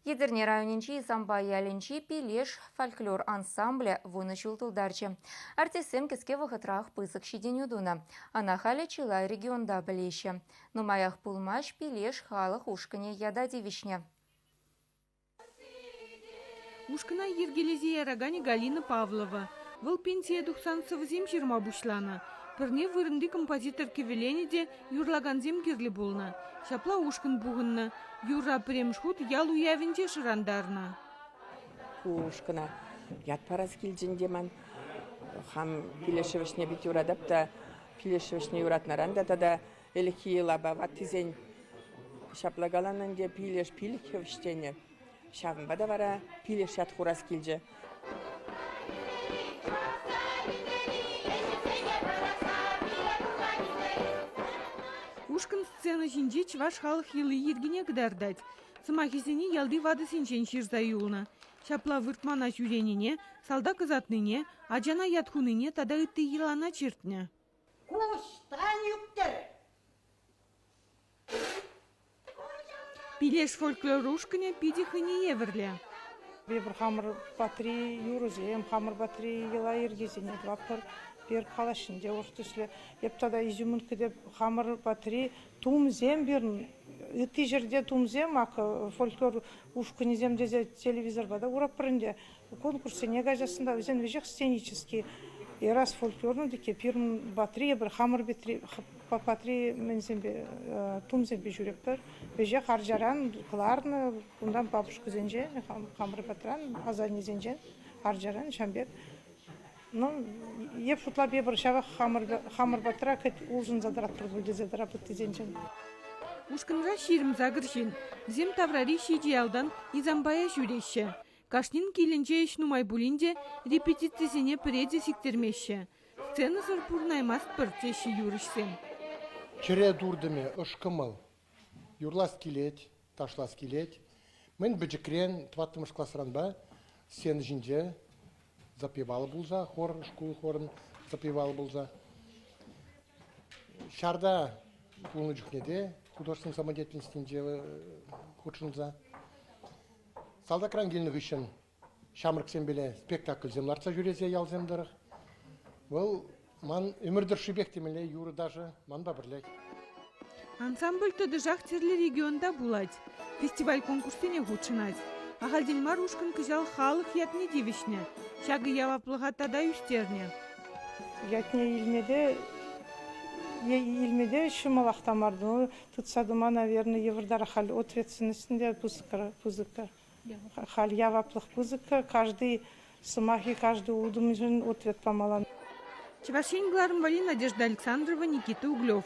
Етӗрне районӗнчи Исампай ялӗнчи «Пилеш» фольклор ансамблӗ 10 ҫул тултарчӗ. Артистсем кӗске вӑхӑтрах пысӑк ҫитӗнӳ тунӑ. Ӑна халӗ чылай регионта пӗлеҫҫӗ. Нумаях пулмасть «Пилеш» халӑх ушкӑнӗ ята тивӗҫнӗ. Ушкӑна йӗркелесе яраканӗ Галина Павлова. Вӑл пенсие тухсан сӑвӑсем ҫырма пуҫланӑ. Пӗрне вырӑнти композитор кӗвӗленӗ те юрлакансем кирлӗ пулнӑ. Ҫапла ушкӑн пухӑннӑ. Юрра пӗрремӗш хут ял уявӗнче шӑрантарнӑ. Ку ушкӑна ят парас килчӗ ӗнтӗ ман. Хам килӗшӗвӗшне пит юратап та, килӗшӗвӗшне юратнӑран та тата ӗлӗкхи йӑлапа ваттисен ҫапла каланӑ ӗнтӗ, пилеш пилӗк хӗвӗш тенӗ. Ҫавӑнпа та вара пилеш ят хурас килчӗ. Ушкӑн сцена ҫинче чӑваш халӑх йӑли-йӗркине кӑтартать. Сӑмахӗсене ялти ватӑсенчен ҫырса юлнӑ. Ҫапла выртмана ҫӳренине, салтак ӑсатнине, ачана ят хунине тата ытти йӑлана чӗртнӗ. Куҫтан ӳктӗр! Пилеш фольклор ушкӑнӗ питӗ хӑйне евӗрлӗ. Эпир хамӑр патри юрӑсем, хамӑр патри йӑла-йӗркесене тӑватпӑр. Пир калаҫҫӗ те урӑх тӗслӗ. Эп тата изюминка теп хамӑр патри тумсем пирӗн. Ытти ҫӗрте тумсем ак фольклор ушкӑнӗсем тесе телевизорпа та куратпӑр ӗнтӗ. Конкурссене кайсассӑн та вӗсен веҫех сценический раз фольклорный таки пирӗн патри эпир хамӑр патри мӗнсемпе тумсемпе ҫӳретпӗр. Веҫех арчаран кӑларнӑ, унтан бабушкӑсенчен, хамӑр патран, асаннесенчен арчаран ҫавӑн пек. Ну, эп шутлап эпир ҫавах хамӑр патра улшӑнса тӑратпӑр пуль тесе тӑрап ыттисенчен. Ушкӑнра 28 ҫын. Вӗсем таврари ҫичӗ ялтан Изампая ҫӳреҫҫӗ. Кашнин килӗнче ӗҫ нумай пулин те репетицисене пӗрре те сиктермеҫҫӗ. Сценӑсӑр пурӑнаймастпӑр, теҫҫӗ юрӑҫсем. Чӗре туртӑмӗ, ӑш кӑмӑл. Юрлас килет, ташлас килет. Мӗн пӗчӗкрен тӑваттӑмӗш класранпа сцена ҫинче запевала пулса, хор, шкул хорӑн запевала пулса. Ҫарта пулнӑ чухне те художественнӑй самодеятельностинче хутшӑнса. Салтакран килнӗ хыҫҫӑн ҫамрӑксемпеле спектакльсем лартса ҫӳресе ялсем тӑрӑх. Вӑл ман ӗмӗр тӑршшӗпех темелле юрӑ-ташӑ манпа пӗрлех. Ансамбль тӑтӑшах тӗрлӗ регионта пулать, фестиваль-конкурссене хутшӑнать. Ахальтен мар ушкӑн кӑҫал халӑх ятне тивӗҫнӗ. Ҫакӑ яваплӑха тата ӳстернӗ. Ятне илме те илме те ҫӑмӑлах та мар. Ну, тытса тӑма, наверное, йывӑртарах халь ответственность те пысӑк. Халь яваплӑх пысӑк, каждый сӑмахӗ, каждый утӑмшӑн ответ памалла. Чӑваш Ен кӑларӑм валли Надежда Александрова, Никита Углев.